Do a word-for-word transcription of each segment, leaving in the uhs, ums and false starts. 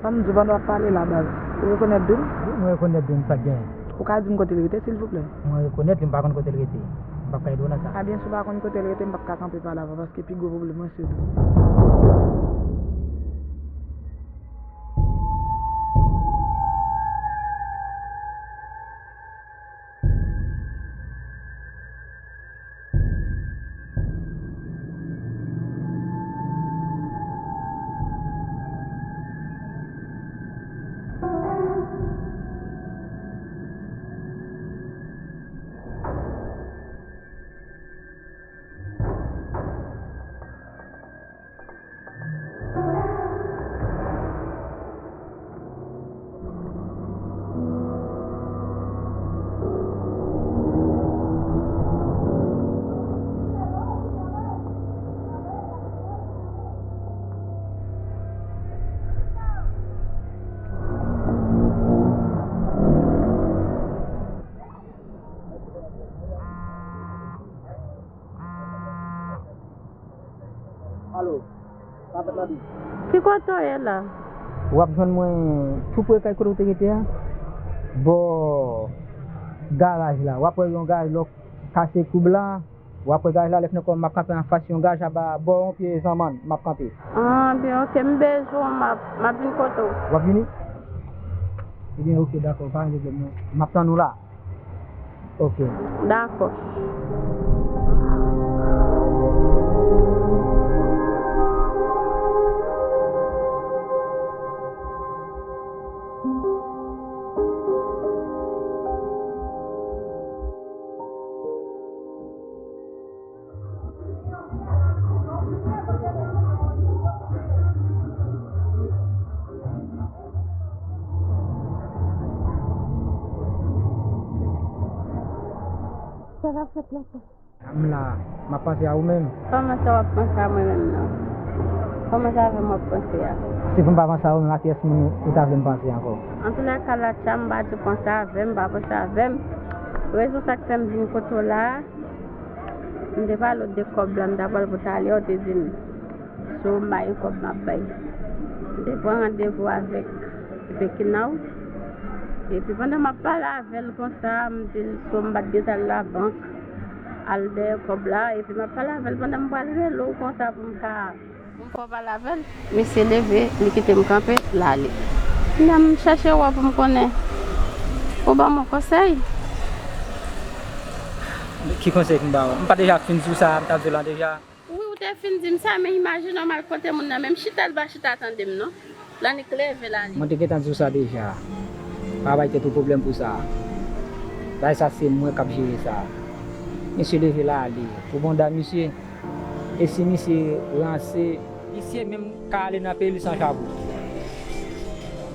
Sa m di w pandan w ap pale la, baz. Ou rekonèt Doum? Wi, mwen rekonèt Doum, sa k genyen? Ou ka di m kote l rete, silvouplè? Mwen rekonèt li, m pa konn kote l rete. M p ap ka ede w nan sa. Ebyen, si w pa konn kote l rete, m p ap ka kanpe pale avè w, paske pi gwo pwoblèm mwen se Doum. Alo, sa fèt la di? Ki kote w ye la? W ap jwenn mwen tou pre kay kote w te rete a. Bò garaj la. W ap wè yon garaj lè w kase koub la. W ap wè garaj la, lè fini kò m ap kanpe anfas yon garaj anba bò yon pye zanmann, m ap kanpe. Ah, byen, oke, m bezwen w, m ap, m ap vin kote w. W ap vini? Ebyen, oke, dakò, pa gen pwoblèm non. M ap tann ou la. Oke. Dakò. Sa va fèt la, pa? M la, m ap panse a ou menm. Kòman sa w ap panse a mwen menm nan? Kòman sa avè m w ap panse a? Si pou m pa panse a ou menm, a kiyès moun ou ta vle m panse ankò? Antoulèka, Latcha, m pa di w panse avè m, pa panse avè m. Rezon sa k fè m vin kote w la a, m te pale w de kòb la, m ta pral pou talè, w te di m, si w bay kòb m ap bay. M te pran randevou avèk Pekinaw. Epi pandan m ap pale avè l konsa, m di l, so m pa t gentan al labank, al dèyè kòb la. Epi m ap pale avè l pandan m pral rele w konsa pou m ka, pou m fè w pale avè l. Misye leve, li kite m kanpe, l ale. Kounya m chache wè pou m konnen. Ou ban m yon konsèy? Ki konsèy pou m ba w? M pa deja fin di w sa, m t ap di w la deja. Wi, ou te fin di m sa, men imajine w m al kote moun nan, menm chita l pa chita tande m non. L annik leve l ale. Mwen te gentan di w sa deja. Pa bay tèt ou pwoblèm pou sa. Bagay sa se mwen k ap jere sa. Misye leve l ale. Pou bonda misye. E si misye ranse, misye menm ka ale nan peyi li san chapo.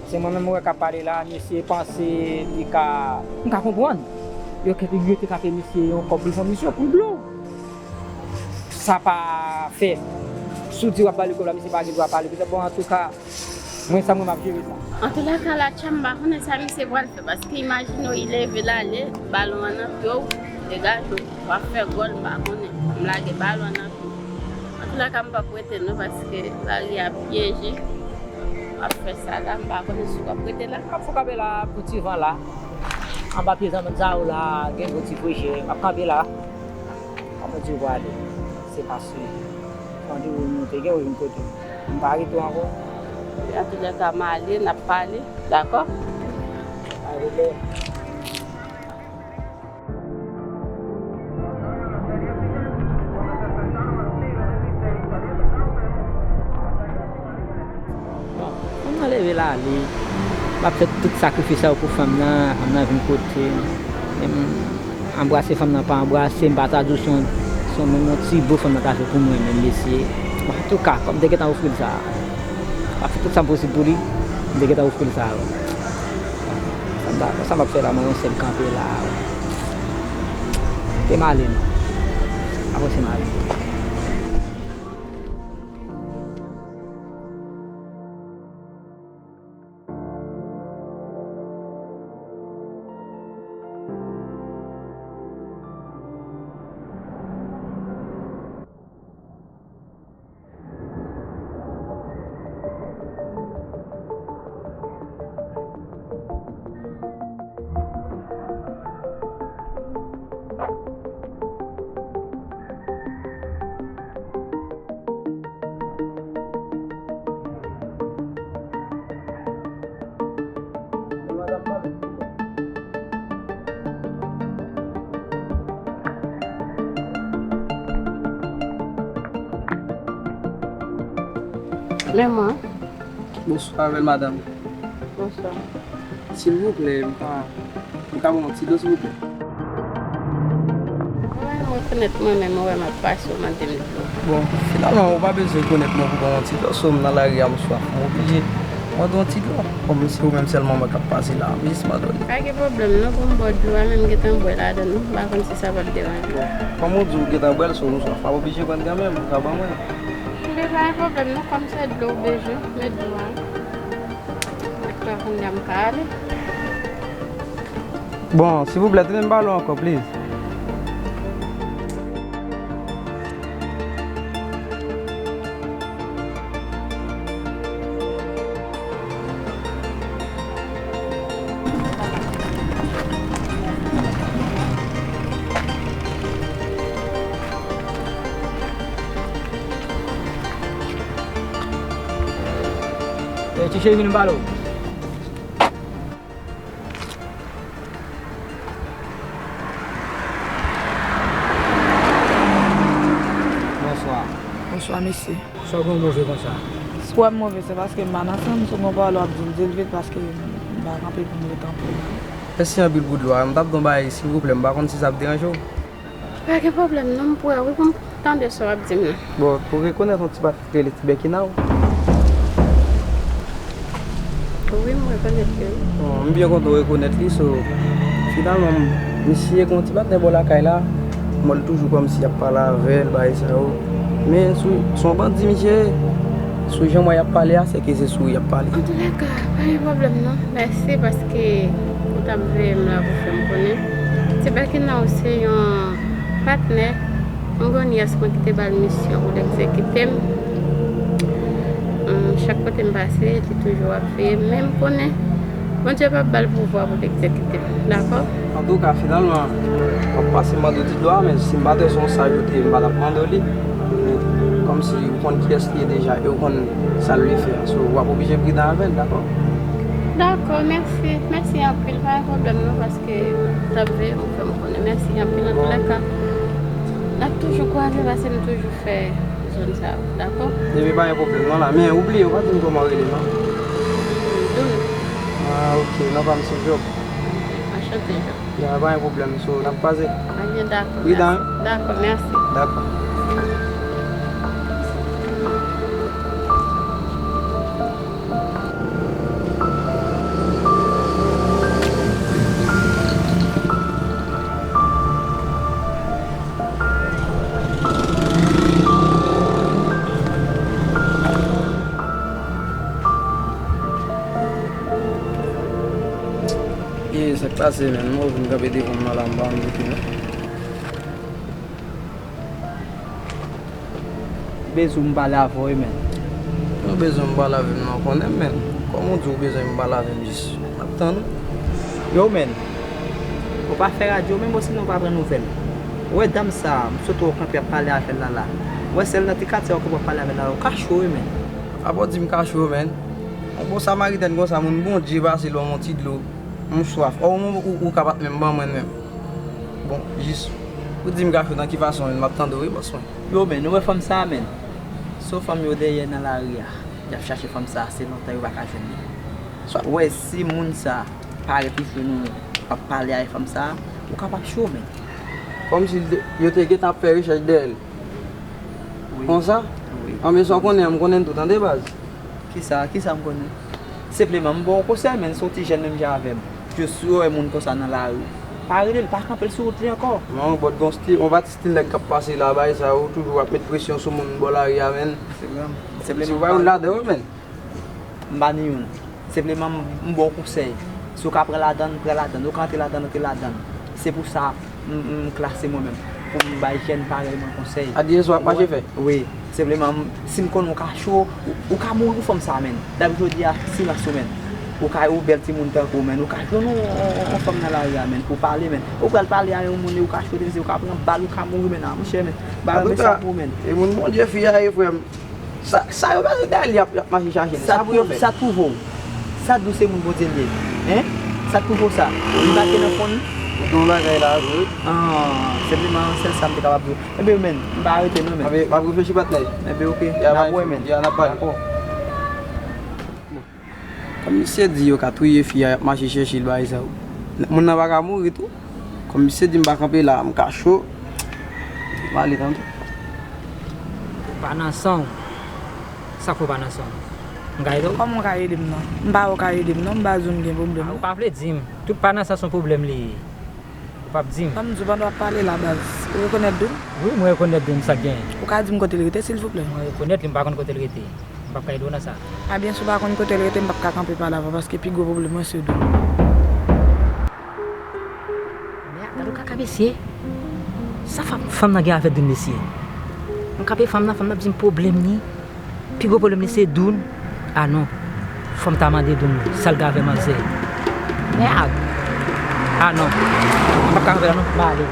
Se mwen menm ou wè k ap pale la, misye panse li ka, m ka konprann. Yo, yo te ka fè misye yon kòb pou l fè misye pou l blo. Sa pa fè. Si w di w ap ba li kòb la, misye pa gen dwa pale konsa. Bon, antouka, mwen sa mwen m ap jere sa. Antoulèka, Latcha, m pa konnen sa misye pral fè, paske imajine w, li leve l ale, balon an nan pye w, degaje w, w ap fè gòl, m pa konnen. M lage balon an nan pye w. Antoulèka, m p ap rete non, paske lari a pyeje. W ap fè sa la, m pa konnen si w ap rete la. M ap fè kanpe la pou ti van la. Anba pye zanmann sa yo la, gen gwo ti frechè. M ap kanpe la. Kòman di w prale? Se paske randevou nou te gen, ou vin kote m. M pa rete ankò. Antoulèka, m ale, n ap pale, dakò? Pa gen pwoblèm. Bon, fanm nan leve l ale. M ap fè tout sakrifis sa yo pou fanm nan, fanm nan vin kote m. Men m anbrase fanm nan, pa anbrase, m pa ta di w se yon, se yon, menm yon ti bo fanm nan ta fè pou mwen menm, mesye. Bon, antouka, kòm m te gentan ofri l sa, m ap fè tout sa m posib pou li, m te gentan ofri l sa. Sa m ta, sa m ap fè la, mwen yon sèl kanpe la. Te m ale non. Apre se m ale. Men mwen. Bonswa, bèl madanm. Bonswa. Silvouplè, m ka, m ka ba w yon ti dlo, silvouplè? Mwen menm, rekonèt mwen menm, ou wè m ap pase, ou mande m dlo. Bon, finalman, ou pa bezwen rekonèt mwen pou ban m yon ti dlo, so m nan lari a, m swaf, m oblije mande w yon ti dlo. Kòm se ou menm sèlman mwen k ap pase la, m jis mande w li. Pa gen pwoblèm, non, pou m ba w dlo a, men m gentan bwè ladan l, wi, m pa konn si sa p ap deranje w. Kòm ou di ou gentan bwè l, so m swaf, m ap oblije pran kanmenm, ou ka ban mwen. Enben, pa gen pwoblèm, non, kòm se dlo ou bezwen, men dlo a. Dakò, kounye a m ka ale. Bon, silvouplè, tounen m pale w ankò, please. Eh, ti cheri, vin m pale w. Bonswa. Bonswa, mesye. Sa w gen w move konsa? Si w wè m move, se paske m pa nan san m, si w gen yon pawòl w ap di m, di l vit, paske m pa kanpe pou m ret anpil. Mèsi anpil pou dlo a. M t ap di w yon bagay, silvouplè, m pa konn si sa ap deranje w. Pa gen pwoblèm, non, m prè, wi, pou m tande sa w ap di m nan. Bon, ou rekonèt yon ti pa rele Ti Bèkina w? Wi, m rekonèt li, wi. Bon, m byen kontan w rekonèt li, so, finalman, misye gen yon ti patnè bò lakay la, mwen l toujou kòmsi y ap pale avè l, bagay sa yo. Men, sou, se yon bandi misye ye. Sou jan mwen y ap pale a, sèke se sou y ap pale. Antoulèka, pa gen pwoblèm non. Mèsi paske ou t ap veye m la pou fè m konnen. Ti Bèkina w se yon patnè, yon grannyès mwen ki te ba l misyon pou l egzekite m. Hum, chak kote m pase, li toujou ap veye m, men m konnen Bondye p ap ba l pouvwa pou l egzekite m. Dakò? Antouka, finalman, w ap pase mande w ti dlo a, men si m pa t wè se yon saj ou te ye, m pa t ap mande w li. Men, kòmsi ou konn kiyès li ye deja e ou konn sa l vle fè a, so, w ap oblije pridan avè l, dakò? Dakò, mèsi. Mèsi anpil. Pa gen pwoblèm non, paske w t ap veye m, ou fè m konnen. Mèsi anpil. Antoulèka, n ap toujou kwaze, paske m toujou fè zòn sa yo, dakò? Ebyen, pa gen pwoblèm non la. Men, ou bliye, ou pa di m kòman w rele non. Doul. Ah, ok. Non pa m se Job. Anchante, Job. Ya, pa gen pwoblèm, so, n ap kwaze. Ebyen, dakò. Pridan, mèsi. Dakò, mèsi. Dakò. E sa k pase, menn? Mwen vin kanpe devan m nan la, m pa konn bouke non. Bezwen m pale avè w wi, menn. Ou bezwen m pale avè m nan, ou konnen m, menn. Kòman w di w bezwen m pale avè m jis? M ap tann ou. Yo, menn. Ou pa fè radyo menm, osinon ou pa pran nouvèl. Ou wè dam sa a, m sot wè w kanpe ap pale avè l la la. Ou wè sèl nan ti katye a ou kanpe ap pale avè l la la, ou kache w wi, menn. Apa w di m kache w, menn? Yon bon samaritèn konsa, moun Bondye pase l ban m yon ti dlo, m swaf. Ò, ou, ou, ou ka pa t menm ban mwen l menm. Bon, jis, ou di m kache w nan ki fason, menn? M ap tande w wi, bòs mwen. Yo, menn, ou wè fanm sa a, menn? Se yon fanm yo dèyè nan lari a. Y ap chache fanm sa a, se lontan yo pa ka jwenn li. Sa w wè, si moun sa a parèt ou jwenn ou ap pale avèk fanm sa a, ou kapab cho, menn. Kòmsi yo te gentan ap fè rechèch dèyè l. Wi. Konsa? Wi. Anben sa w konnen an, m konnen l tou, tande baz. Kisa, kisa m konnen? Senpleman, m ba w konsèy, menn, se yon ti jèn menm jan avè m. Jis si w wè moun konsa nan lari, pa rele l, pa kanpe l sou wout li ankò. Non, bòt gon stil, yon pa ti stil nèg k ap pase la, bagay sa yo, toujou ap met presyon sou moun bò lari a, menn. Senpleman, senpleman. Si w pa youn ladan yo, menn. M pa ni youn. Senpleman, m, m ba w konsèy. Si w ka pran ladan l, pran ladan l. Ou ka antre ladan l, antre ladan l. Se pou sa, m, m klase mwen menm. Pou m bay jèn parèy mwen konsèy. Adidas w ap mache fè? Wi. Senpleman, m, si m konnen w ka cho, ou, ou ka mouri pou fanm sa a, menn. Depi jodi a, silans ou, menn. Ou ka, ou bèl timoun tankou w, menn. Ou ka jwenn yon, yon, yon fanm nan lari a, menn, pou pale, menn. Ou pral pale a yon moun e ou ka cho, mesye, ou ka pran bal, ou ka mouri, menn. A, monchè, menn. Bagay sa pou ou, menn. E moun Bondye fi a ye, frè m. Sa, sa yo bezwen dèyè l, y ap, y ap mache chache l. Sa pou yo fè? Sa twouve w? Sa t di w se moun Bondye l ye? Hein? Sa t twouve w sa? Li make nan fon l? Ou gen yon bagay la vre wi. Ah, senpleman, sèl sa m te kapab di w. Enben, menn, m pa arete non, menn. Enben, m ap reflechi, patnè. Enben, ok. N ap wè, menn. Ya, n ap pale. Dakò. Kòm misye di yo ka touye fi a, y ap mache chèche l, bagay sa yo. Moun nan pa ka mouri tou. Kòm misye di m pa kanpe la, m ka cho. M ale tande. Ou pa nan san w. Sa k fè w pa nan san w? M ka ede w? Kòman w ka ede m nan? M pa wè w ka ede m non, m pa di w m gen pwoblèm. Ah, ou pa vle di m. Tout pa nan san s on pwoblèm li ye. Ou p ap di m. Ban m di w pandan w ap pale la, baz. Ou rekonèt Doun? Wi, mwen rekonèt Doun, sa k genyen? Ou ka di m kote l rete, silvouplè? Mwen rekonèt li, m pa konn kote l rete. M p ap ka ede w nan sa. Ebyen, si w pa konn kote l rete, m p ap ka kanpe pale avè w, paske pi gwo pwoblèm mwen se Doun. Mè, gade w kaka mesye. Sa fanm, fanm nan gen avè Doun mesye? M kanpe fanm nan, fanm nan ap di m pwoblèm li. Pi gwo pwoblèm li se Doun. Ah non. Fò m ta mande Doun sa l gen avè manzè. Mèd. Ah non. M p ap ka kanpe la non. M ale.